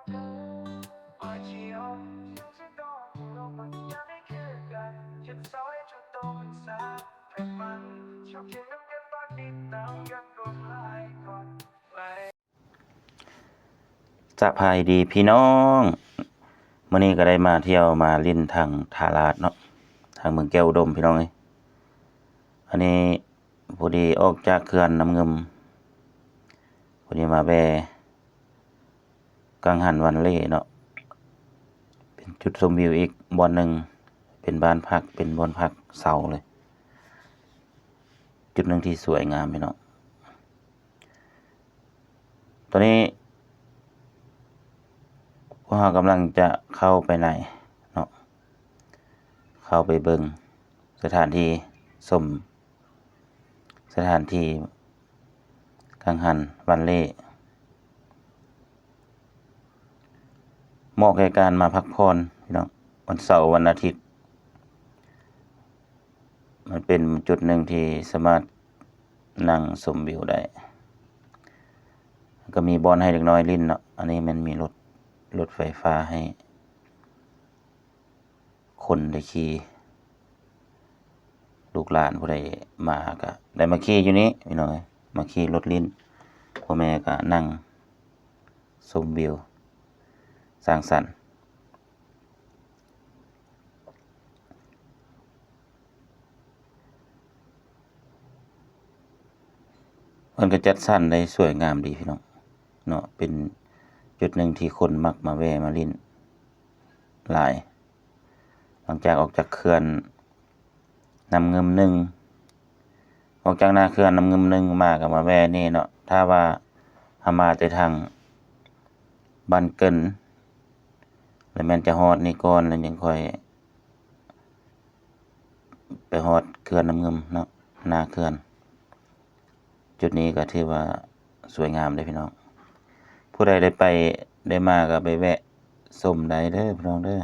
ສະບາຍດີພີ່ນ້ອງ, ມື້ນີ້ກໍໄດ້ມາທ່ຽວມາຫຼິ້ນທາງທ່າລາດເນາະ, ທາງເມືອງແກ້ວອຸດົມພີ່ນ້ອງເອີຍ. ອັນນີ້ພໍດີອອກຈາກເຂື່ອນນ້ຳງື່ມ, ພໍດີມາແວ່ກັງຫັນວັນເລເນາະ, ເປັນຈຸດຊົມວິວອີກບ່ອນໜຶ່ງ, ເປັນບ້ານພັກ ເປັນບ່ອນພັກເຊົາເລີຍ, ຈຸດໜຶ່ງທີ່ສວຍງາມພີ່ນ້ອງ. ຕອນນີ້ພວກເຮົາກຳລັງຈະເຂົ້າໄປໃນເນາະ, ເຂົ້າໄປເບິ່ງສະຖານທີ່ຊົມ ສະຖານທີ່ກັງຫັນວັນເລ ເໝາະແກ່ການມາພັກຜ່ອນພີ່ນ້ອງ, ວັນເສົາ ວັນອາທິດ. ມັນເປັນຈຸດໜຶ່ງທີ່ສາມາດນັ່ງຊົມວິວໄດ້, ກໍມີບ່ອນໃຫ້ເດັກນ້ອຍຫຼິ້ນເນາະ. ອັນນີ້ແມ່ນມີລົດ ລົດໄຟຟ້າໃຫ້ຄົນໄດ້ຂີ່, ລູກຫຼານຜູ້ໃດມາກໍໄດ້ມາຂີ່ຢູ່ນີ້ພີ່ນ້ອງເອີຍ, ມາຂີ່ລົດຫຼິ້ນ, ພໍ່ແມ່ກໍນັ່ງຊົມວິວສັງສັນ. ເພິ່ນກໍຈັດສັນໄດ້ສວຍງາມດີພີ່ນ້ອງເນາະ, ເປັນຈຸດໜຶ່ງທີ່ຄົນມັກມາແວ່ມາຫຼິ້ນຫຼາຍ. ຫຼັງຈາກອອກຈາກເຂື່ອນນ້ຳງື່ມໜຶ່ງ ອອກຈາກໜ້າເຂື່ອນນ້ຳງື່ມໜຶ່ງມາກໍມາແວ່ນີ້ເນາະ. ຖ້າວ່າເຮົາມາແຕ່ທາງບ້ານເກີນ ແລ້ວແມ່ນຈະຮອດນີ້ກ່ອນ ແລ້ວຍັງຄ່ອຍໄປຮອດເຂື່ອນນ້ຳງື່ມເນາະ, ໜ້າເຂື່ອນ. ຈຸດນີ້ກໍຖືວ່າສວຍງາມເດ້ພີ່ນ້ອງ, ຜູ້ໃດໄດ້ໄປໄດ້ມາກໍໄປແວະຊົມໄດ້ເດີພີ່ນ້ອງເດີ.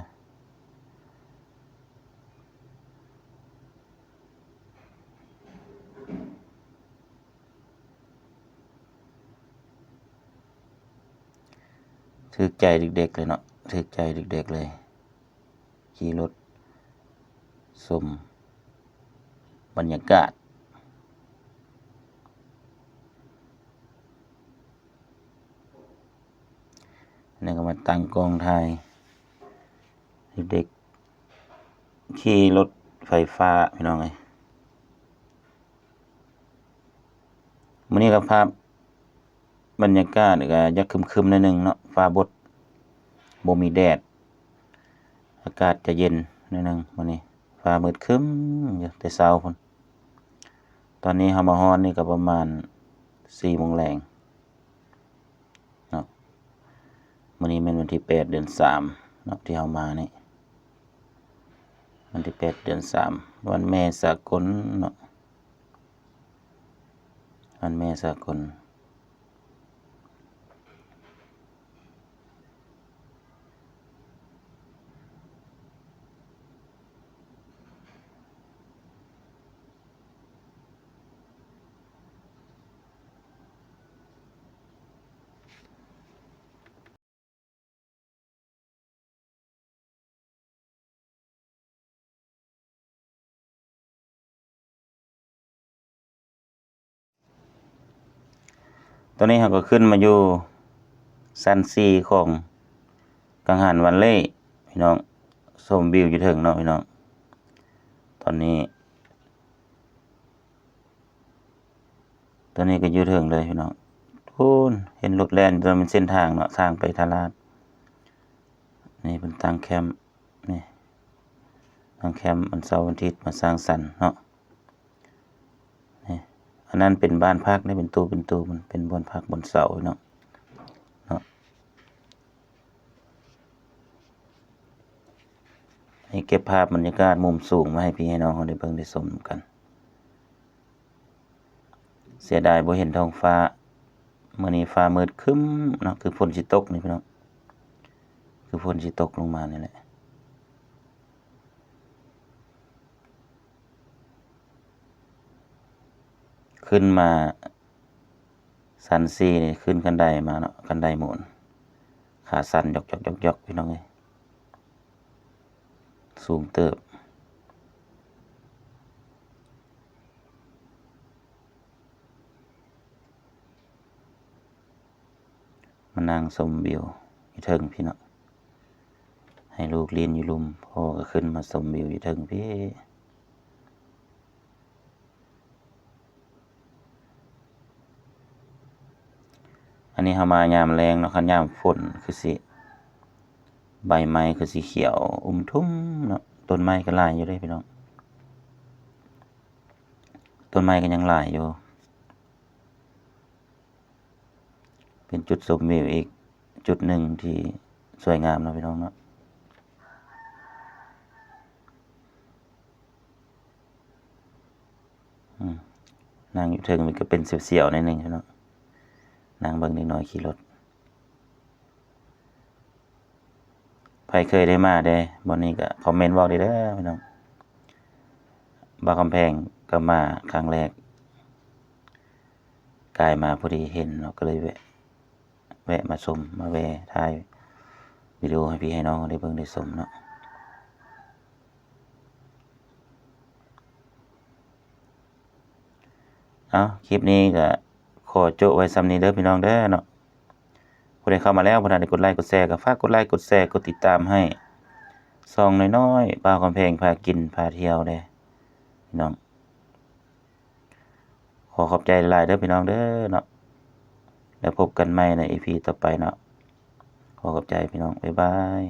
ຖືກໃຈເດັກໆເລີຍເນາະ, ຖືກໃຈເດັກໆເລີຍ. ຂີ່ລົດຊົມບັນຍາກາດ. ອັນນີ້ກໍມາຕັ້ງກ້ອງຖ່າຍເດັກໆຂີ່ລົດໄຟຟ້າພີ່ນ້ອງເອີຍ. ມື້ນີ້ກໍພາບ ບັນຍາກາດກໍຢາກຄຶມໆໜ້ອຍໜຶ່ງເນາະ, ຟ້າບົດ ບໍ່ມີແດດ, ອາກາດຈະເຢັນໜ້ອຍໜຶ່ງມື້ນີ້. ຟ້າມືດຄຶ້ມຢູ່ແຕ່ເຊົ້າພຸ້ນ, ຕອນນີ້ເຮົາມາຮອດນີ້ກໍປະມານສີ່ໂມງແລງເນາະ. ມື້ນີ້ແມ່ນວັນທີແປດ ເດືອນສາມເນາະ ທີ່ເຮົາມານີ້, ວັນທີແປດ ເດືອນສາມ ວັນແມ່ສາກົນເນາະ. ວັນແມ່ສາກົນ. ຕອນນີ້ເຮົາກໍຂຶ້ນມາຢູ່ຊັ້ນສີ່ຂອງກັງຫັນວັນເລພີ່ນ້ອງ, ຊົມວິວຢູ່ເທິງເນາະພີ່ນ້ອງ. ຕອນນີ້ ຕອນນີ້ກໍຢູ່ເທິງເລີຍພີ່ນ້ອງ. ພຸ້ນ ເຫັນລົດແລ່ນຢູ່, ແຕ່ມັນເສັ້ນທາງເນາະ, ທາງໄປທ່າລາດ. ນີ້ເພິ່ນຕັ້ງແຄມ, ນີ້ຕັ້ງແຄມວັນເສົາວັນອາທິດມາສັງສັນເນາະ. ນີ້ ອັນນັ້ນເປັນບ້ານພັກ, ນີ້ເປັນຕູ້ ເປັນຕູ້, ມັນເປັນບ່ອນພັກບ່ອນເຊົາພີ່ນ້ອງເນາະ. ນີ້ເກັບພາບບັນຍາກາດມຸມສູງມາໃຫ້ພີ່ໃຫ້ນ້ອງເຮົາໄດ້ເບິ່ງໄດ້ຊົມນຳກັນ. ເສຍດາຍບໍ່ເຫັນທ້ອງຟ້າ, ມື້ນີ້ຟ້າມືດຄຶ້ມເນາະ, ຄືຝົນຊິຕົກນີ້ພີ່ນ້ອງ, ຄືຝົນຊິຕົກລົງມານີ້ແຫຼະ. ຂຶ້ນມາ ຊັ້ນສີ່ນີ້ຂຶ້ນຄັນໄດມາເນາະ, ຄັນໄດໝູນ. ຄ ຂາສັ່ນຢອກໆໆໆ ພີ່ນ້ອງເອີຍ ສູງເຕີບ. ມານັ່ງຊົມວິວຢູ່ເທິງພີ້ເນາະ ໃຫ້ລູກຫຼິ້ນຢູ່ລຸ່ມ ພໍ່ກໍຂຶ້ນມາຊົມວິວຢູ່ເທິງພີ້. ອັນນີ້ເຮົາມາຍາມແລງເນາະ ຄັນຍາມຝົນຄືຊິ ໃບໄມ້ຄືຊິຂຽວອຸ້ມທຸ່ມເນາະ ຕົ້ນໄມ້ກໍຫຼາຍຢູ່ເດ້ພີ່ນ້ອງ ຕົ້ນໄມ້ກໍຍັງຫຼາຍຢູ່. ເປັນຈຸດຊົມວິວອີກຈຸດໜຶ່ງທີ່ສວຍງາມເນາະ ພີ່ນ້ອງເນາະ. ອືມ ນັ່ງຢູ່ເທິງນີ້ກໍເປັນສຽວໆໜ້ອຍໜຶ່ງເນາະ ນັ່ງເບິ່ງເດັກນ້ອຍຂີ່ລົດ. ໃຜເຄີຍໄດ້ມາເດ້ບ່ອນນີ້ກໍຄອມເມັນບອກໄດ້ເດີພີ່ນ້ອງ. ບ່າວຄຳແພງກໍມາຄັ້ງແລກ ກາຍມາພໍດີເຫັນເນາະ ກໍເລີຍແວະ ແວະມາຊົມ ມາແວ່ຖ່າຍວິດີໂອໃຫ້ພີ່ໃຫ້ນ້ອງໄດ້ເບິ່ງໄດ້ຊົມເນາະ. ເອົາ ຄລິບນີ້ກໍຂໍໂຈະໄວ້ສ່ຳນີ້ເດີພີ່ນ້ອງເດີເນາະ. ຜູ້ໃດເຂົ້າມາແລ້ວ ບໍ່ທັນໄດ້ກົດໄລກົດແຊ ກໍຝາກກົດໄລກົດແຊ ກົດຕິດຕາມໃຫ້ຊ່ອງນ້ອຍໆ ບ່າວຄຳແພງພາກິນພາທ່ຽວແດ່ພີ່ນ້ອງ. ຂໍຂອບໃຈຫຼາຍໆເດີພີ່ນ້ອງເດີເນາະ. ແລ້ວພົບກັນໃໝ່ໃນອີພີຕໍ່ໄປເນາະ. ຂໍຂອບໃຈພີ່ນ້ອງ. ບາຍບາຍ.